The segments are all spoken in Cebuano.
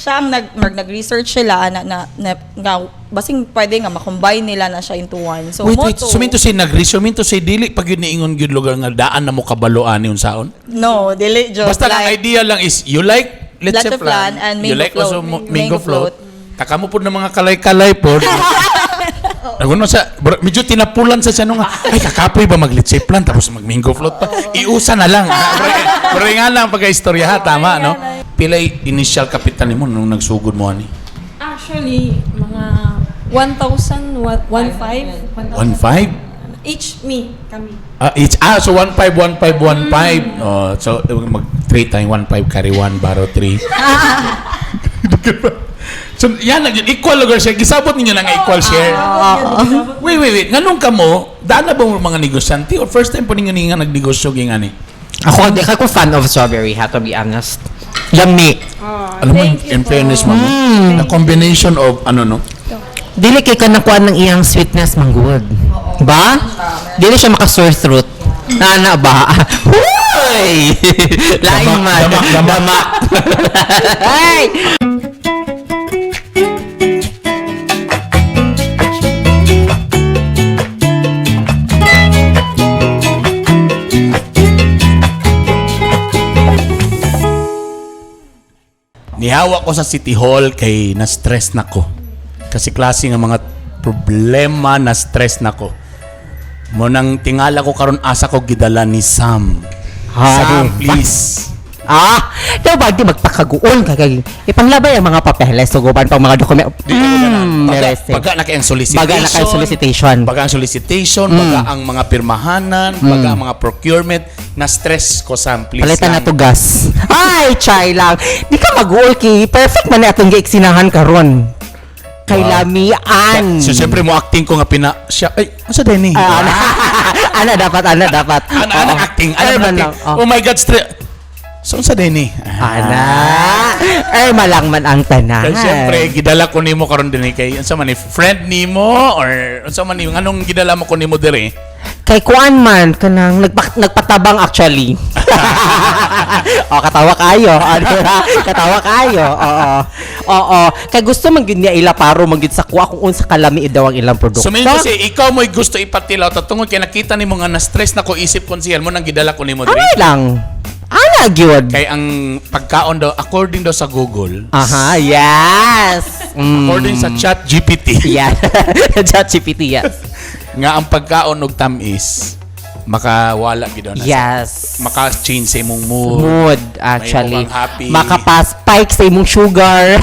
Siya ang nag-research sila na nga basing pwede nga ma-combine nila na siya into one. So Wait, wait. motto, So mean to say, nag-research, mean to say, dili pag yun niingon gyud lugar nga daan na mo kabaloan yung saon? No, dili joke. Basta lang Like, idea lang is, you like leche leche flan, flan and you mango like float. also mango Mango float. float. Taka mo po ng mga kalay-kalay po. Naguno sa, medyo tinapulan sa siya nung, ay, kakapoy ba mag leche flan tapos mag mango float pa? Iusa na lang. Pero nga lang pagka-istorya ha, tama, no? Pilay initial capital nimo nung nagsugod mo ani? Actually, mga 1,000, 1,500. 1.5? Each me, kami. Ah, each, ah, so 1.5, 1.5, 1.5. Oh, so mag 3 times 1.5 carry 1 borrow 3. So yan lang yun. Equal lugar share. Gisabot ninyo na nga equal share. Wait, wait, wait. Nganong ka mo, daan na ba mo mga negosyante or first time po ninyo nga nagnegosyo ging ani? Ako, di ako fan of strawberry, ha, to be honest. Yummy. Alam mo, in fairness, ma'am, the combination of, ano, no? Dili kay ka nakuha ng iyang sweetness, manggod. Ba? Dili siya maka-sore throat. Nana ba? Huy! Laing man. Damak, damak, Damak. Ay! Nihawa ko sa City Hall kay na-stress na ko. Kasi klase nga mga problema na stress na ko. Mo nang tingala ko karon asa ko gidala ni Sam. Ha? Sam, please. Ah, daw ba di magpakaguol kagay. Ipanglabay ang mga papeles, suguban pang mga dokumento. Di ko ganahan. Baga, Merese. baga na kay ang solicitation. Baga na kay solicitation. Baga ang solicitation, baga ang mga pirmahanan, baga ang mga procurement. Na stress ko, Sam, please Palitan na lang. to gas. Ay, chay lang. Di ka mag-uol kay perfect man na atong giiksinahan karon. Kay Wow. lamian. So, siyempre mo acting ko nga pina siya. Ay, ano sa Denny? Ah, ana, ana dapat, ana dapat. Ana, ana Oo. acting, ana Erma acting. lang, oh. Oh my God, stress. So, unsa Denny? Ana. Erma lang man ang tanan. Kaya siyempre, gidala ko nimo karon dinhi kay unsa man ni friend nimo or unsa man ni anong gidala mo ko nimo diri? Kay kuan man kanang nagpatabang actually. Oh, katawa kayo. Ano na? Katawa kayo. Oo. Oo. Kay gusto man gyud niya ila paro man gyud sa kuha kung unsa kalami daw ang ilang produkto. So mean kasi ikaw mo'y gusto ipatilaw ta tungod kay nakita nimo nga na stress na ko isip konsehal mo nang gidala ko nimo Ano diri. lang? Ana gyud. Kay ang pagkaon daw according daw sa Google, Aha, yes. According sa Chat GPT, Yeah. ChatGPT, yes. nga ang pagkaon og tamis makawala gid daw na. Yes. Maka-change sa imong mood. Mood, actually. Mahimo kang happy. Makapas-spike sa imong sugar.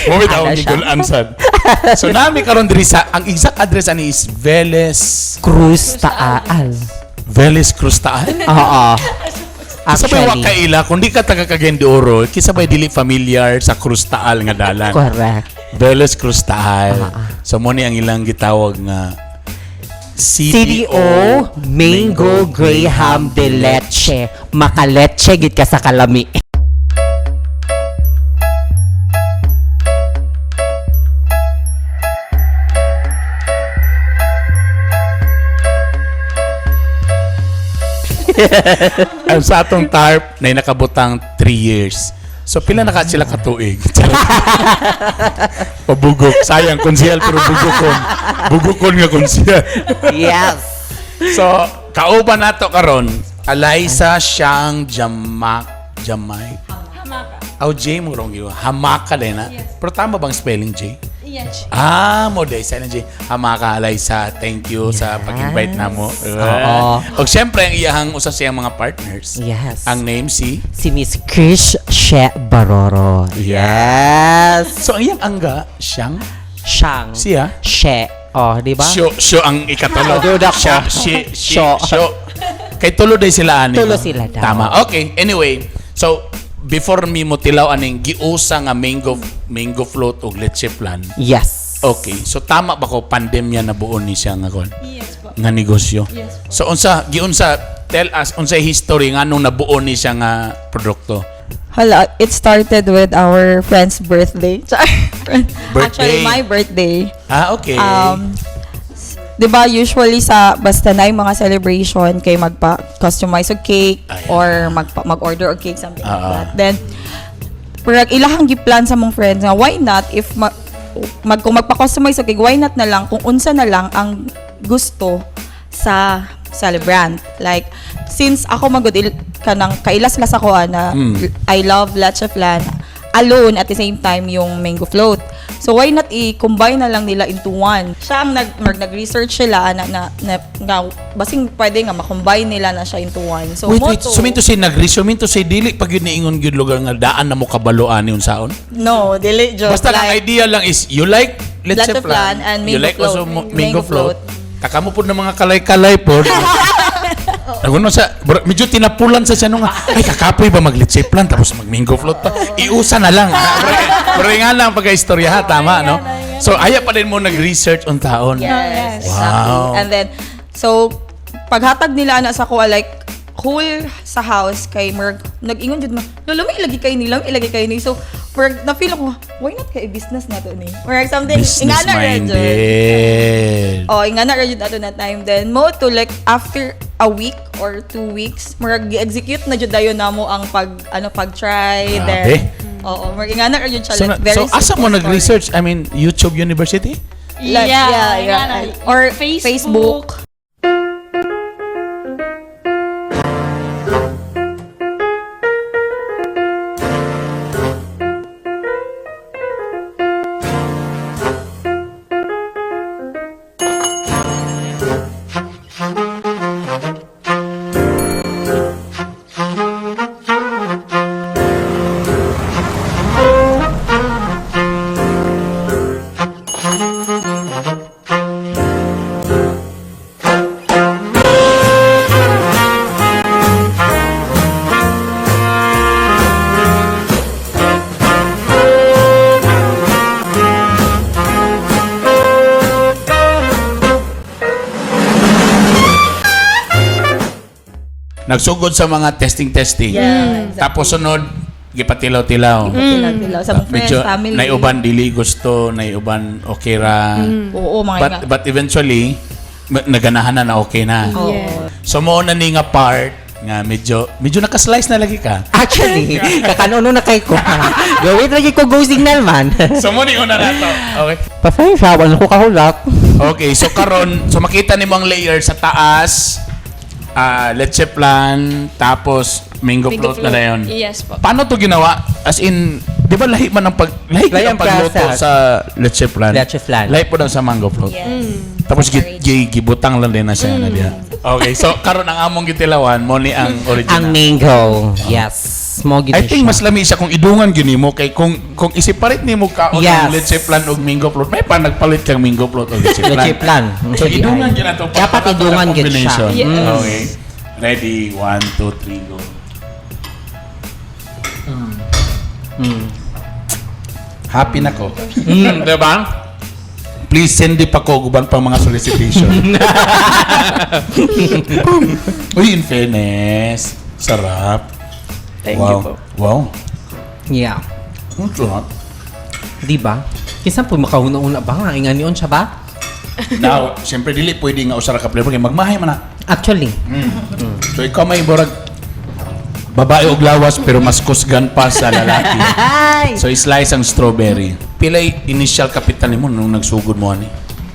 Mo bitaw Ana ang siya. Google answer. So nami karon diri sa ang exact address ani is Veles Cruz Taal. Veles Cruz Taal. Oo. Kasabay wa Actually. kaila kung di ka taga Cagayan de Oro, kisabay dili familiar sa Cruz Taal nga dalan. Correct. Veles Cruz Taal. So mo ni ang ilang gitawag nga CDO, CDO Mango Graham de Leche. Makaleche gid ka sa kalami. Ang sa atong tarp na nakabutang 3 years. So pila na ka sila katuig? Charot. Pabugok. Sayang konsehal pero bugokon. Bugokon nga konsehal. Yes. So, kauban nato karon, Eliza Shang Jamak Jamay. Hamaka. Aw J mo rong giwa. Hamaka din na. Pero tama bang spelling J? Yes. Ah, mo day sa J. Hamaka Eliza, thank you sa pag-invite namo. Oo. Og syempre ang iyahang usa siyang mga partners. Yes. Ang name si Si Miss Krish She Baroro. Yes. So ang iyang angga siyang Siyang. siya. She. Oh, di ba? Syo, syo ang ikatulo. Duda ko. Siya, si, si, Syo. syo. Kay tulo day sila ani. Tulo no? sila daw. Tama. Okay, anyway. So, before mi mo tilaw aning giusa nga mango mango float og leche flan. Yes. Okay. So tama ba ko pandemya na buon ni siya nga kon? Yes po. Nga negosyo. Yes po. So unsa giunsa tell us unsa history nga nung nabuo ni siya nga produkto. Hala, it started with our friend's birthday. Char. Birthday. Actually, my birthday. Ah, okay. 'Di ba usually sa basta na yung mga celebration kay magpa-customize og cake Ayan. or magpa mag-order og cake, something like Ah, ah. that. Then Murag ilahang giplan sa mong friends nga why not if kung magpa-customize, okay, why not na lang kung unsa na lang ang gusto sa celebrant. Like, since ako magud kanang kailas-las ako ana, I love leche flan alone, at the same time yung mango float. So why not i-combine na lang nila into one? Siya ang nag-research sila na, na, na, nga basing pwede nga ma-combine nila na siya into one. So Wait, wait. mo to- So, mean to say, nag-research, mean to say, dili pag yun niingon gyud lugar nga daan na mo kabaloan yun saon? No, dili joke. Basta ang Like, idea lang is, you like leche leche flan, flan and you mango like also float. mango Mango float. float. Takamo po ng mga kalay-kalay po. Naguno sa, medyo tinapulan sa siya nung, ay, kakapoy ba mag-leche flan tapos mag-mango float pa? Iusa na lang. Pero nga lang pagka-istorya ha, tama, no? So, aya pa din mo nag-research on taon. Yes, Wow. exactly. And then, so, paghatag nila ana sa kuha, like, whole sa house kay murag nag-ingon jud mo, "Lolo, may ilagi kay nila, may ilagi kay ni." So murag na feel ako, why not kay business na to ni, murag something Business ingana ra jud. minded. Oh, ingana ra jud ato na time. Then mo to, like, after a week or 2 weeks, murag gi-execute na jud dayon namo ang pag ano, pag try. Grabe. Then oo, murag ingana ra jud siya, So, like, very so asa mo simple story. nag-research? I mean, YouTube University? Like, yeah. Ingana. Or Facebook. Nagsugod sa mga testing-testing. Yeah, exactly. Tapos sunod, gipatilaw-tilaw. Tilaw-tilaw sa mga friends, Medyo family. naiuban dili gusto, naiuban okay ra. Oo, mga But but eventually naganahan na na okay na. Oo. Yeah. So mo na ni nga part nga medyo medyo naka-slice na lagi ka. Actually, kakanono na kay ko. Gawin lagi ko go signal man. So mo ni una na to. Okay. Pasensya, wala ko kahulat. Okay, so karon so makita nimo ang layer sa taas, leche flan, tapos mango float na dayon. Yes po. Paano to ginawa? As in, di ba lahi man ang pag lahi Lahi ang ang pagluto process. sa leche flan? Leche flan. Lahi po daw sa mango float. Yes. Tapos gibutang lang din na siya na diha. Okay, so karon ang among gitilawan mo ni ang original. Ang mango. Yes. Mo gid I think siya. mas lami siya kung idungan gyud nimo kay kung isiparit nimo kaon Yes. ang leche flan ug mango float, may pa nagpalit kang mango float og leche flan. Leche flan. So idungan gyud na to. Dapat idungan gyud siya. Combination. Yes. Okay. Ready, 1, 2, 3, go. Happy na ko. Diba? Please send pa ko guban pang mga solicitation. Uy, in fairness, sarap. Thank Wow. you po. Wow. Yeah. Ang sarap. Di ba? Kinsa po makahuna-una ba nga inganion siya ba? Now, siyempre dili pwede nga usara ka flavor kay magmahay man na. Actually. So ikaw may borag babae og lawas pero mas kusgan pa sa lalaki. Ay! So slice ang strawberry. Pilay initial capital nimo nung nagsugod mo ani?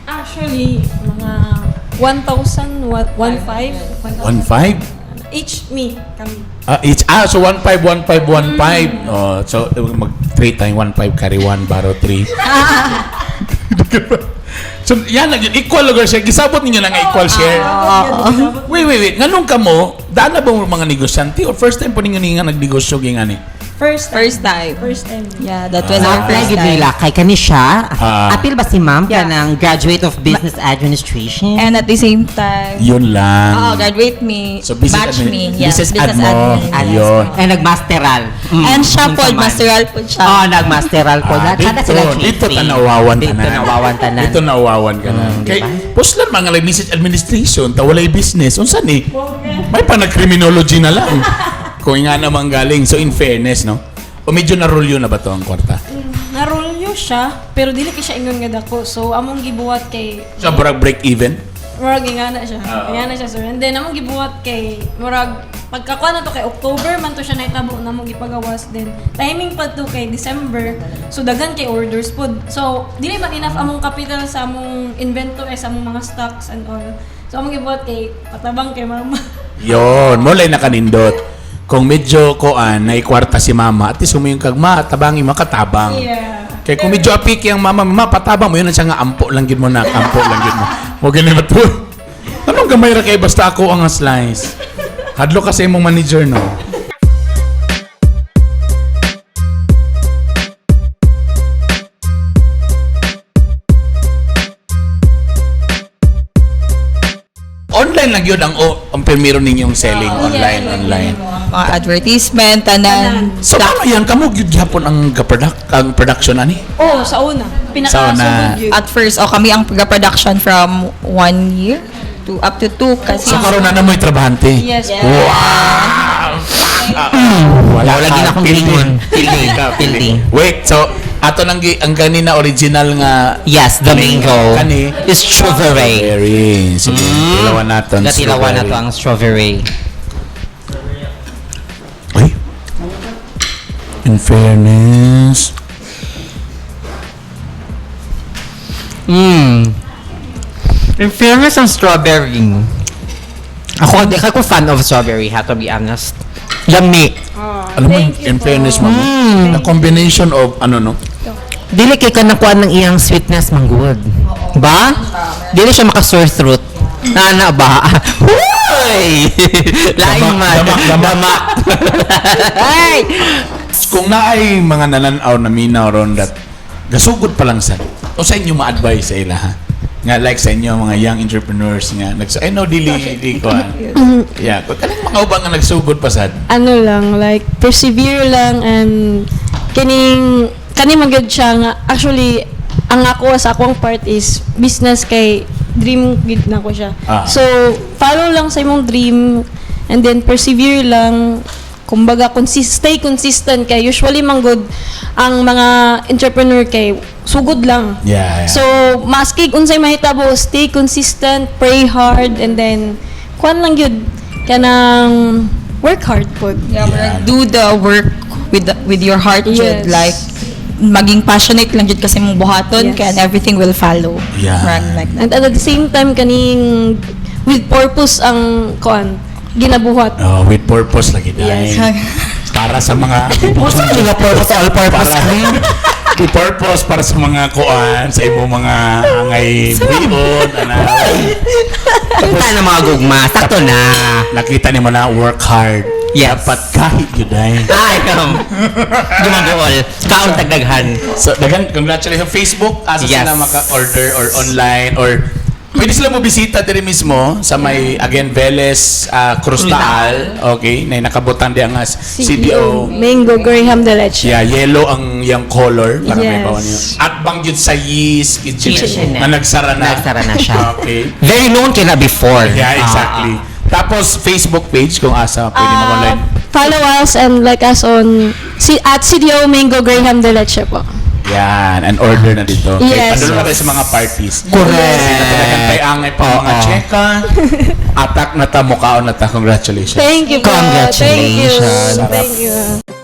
Actually, mga 1,000, 1,500. 1.5? Each me, kami. Ah, each, ah, so 1.5, 1.5, 1.5. Oh, so mag 3 times 1.5 carry 1 borrow 3. So yan lang yun. Equal lugar share. Gisabot ninyo na nga equal share. Wait, wait, wait. Nganong ka mo, daan na ba mo mga negosyante or first time po ninyo nga nagnegosyo ging ani? First time. First time. First time. Yeah, that was our Na first gid time. nila kay kani siya. Ah. Apil ba si ma'am Yeah. kanang graduate of business administration? And at the same time, Yun lang. oo, graduate me, So, business batch admin- me. Yeah, business ad mo. Ayun. And nagmasteral. And siya po, Unsa man. masteral po siya. Oh, nagmasteral po. Ah, Kada dito, sila dito Chief, eh. tanawawan Dito tanan. nawawan tanan. Dito nawawan ka na. Mm, Kay, diba? puslan mga like business administration, ta walay business. Unsa ni? May pa nag-criminology na lang. Kung nga naman galing. So in fairness, no? O medyo narulyo na ba to ang kwarta? Narulyo siya, pero dili kay siya ingon nga dako. So, among gibuhat kay So murag break even? murag ingana siya. Oo. Ingana siya, sir. And then among gibuhat kay murag Pagkakuha na to kay October man to siya nahitabo na mo gipagawas din. Timing pa to kay December. So daghan kay orders pod. So dili man enough among capital sa among inventory, sa among mga stocks and all. So among gibuhat kay patabang kay mama. Yon, mulay nakanindot. Kung medyo koan, naikwarta si mama, at least humayong kag ma, tabangi makatabang. Kay kung medyo apiki ang mama, ma, patabang mo, yun ang siya nga, ampo lang gid mo na, ampo lang gid mo. Huwag ganun ba. Anong gamay ra kay basta ako ang slice? Hadlo kasi imong manager, no? Online lang yun ang primero ninyong selling, online, online. Mga advertisement, tanan. So paano yan? Kamo gyud gyapon ang ga-product, ang production ani? Oh, sa una. Sa una. Pinakasugod yun. At first, oh, kami ang production from 1 year to up to 2 kasi So karon na na mo'y trabahante. Yes. Wow! Wala Wala gid akong Pildi. giingon. Pildi ka, Pildi. Wait, so ato nang ang kanina original nga Yes, the mango. Kani Is strawberry. Strawberry. Sige, tilawan natin. Natilawan na to ang strawberry. Ay. In fairness. In fairness, ang strawberry. Ako, di ako fan of strawberry, ha, to be honest. Yummy. Alam mo, in fairness, ma'am, the combination of ano no? Dili kay ka nakuha ng iyang sweetness, manggod. Ba? Dili siya maka-sore throat. Nana ba? Huy! Lain man. Damak, damak. Ay! Kung naay mga nananaw na minaw ron that gasugod pa lang sa o sa inyo ma-advise sa ila ha nga like sa inyo mga young entrepreneurs nga nagsa ay no dili di ko ah. Yeah, kung kanang mga ubang nga nagsugod pa sad. Ano lang, like, persevere lang and kining, kani man gyud siya nga, actually, ang ako sa akong part is business kay dream gid na ko siya. So, follow lang sa imong dream and then persevere lang. Kumbaga, stay consistent kay usually man good ang mga entrepreneur kay sugod lang. So, maski unsay mahitabo, stay consistent, pray hard, and then kuan lang gyud kanang work hard pod. Yeah, murag do the work with your heart jud, like maging passionate lang jud kasi mong buhaton kaya and everything will follow. Murag like that. And at the same time kaning with purpose ang kuan ginabuhat. Oh, with purpose lagi dai. Para sa mga Gusto ko nga purpose, all purpose. Para with purpose para sa mga kuan sa imong mga angay buhion ana. Kita na mga gugma. Sakto na. Nakita nimo na work hard. Dapat kahit yun ay. Ay, gumagawa. Kaon tagdaghan. So, daghan, congratulations. Facebook, asa sila maka-order or online or pwede sila mo bisita diri mismo sa may, again, Velez, Cruz Taal. Okay, na nakabutang diya nga CDO. Mango Graham de Leche. Yeah, yellow ang yung color para may bawan niyo. At bangyud sa Yeast Kitchen, Kitchen. na nagsara na. Nagsara na siya. Okay. Very known kina before. Yeah, exactly. Tapos Facebook page kung asa pwede mag-online. Follow us and like us on at CDO Mango Graham de Leche po. Yan, and order na dito. Okay, Yes. padulong na kayo sa mga parties. Correct. Talagang tay angay pa mga cheka. Atak na ta, mukhaon na ta. Congratulations. Thank you po. Thank you. Congratulations. Thank you.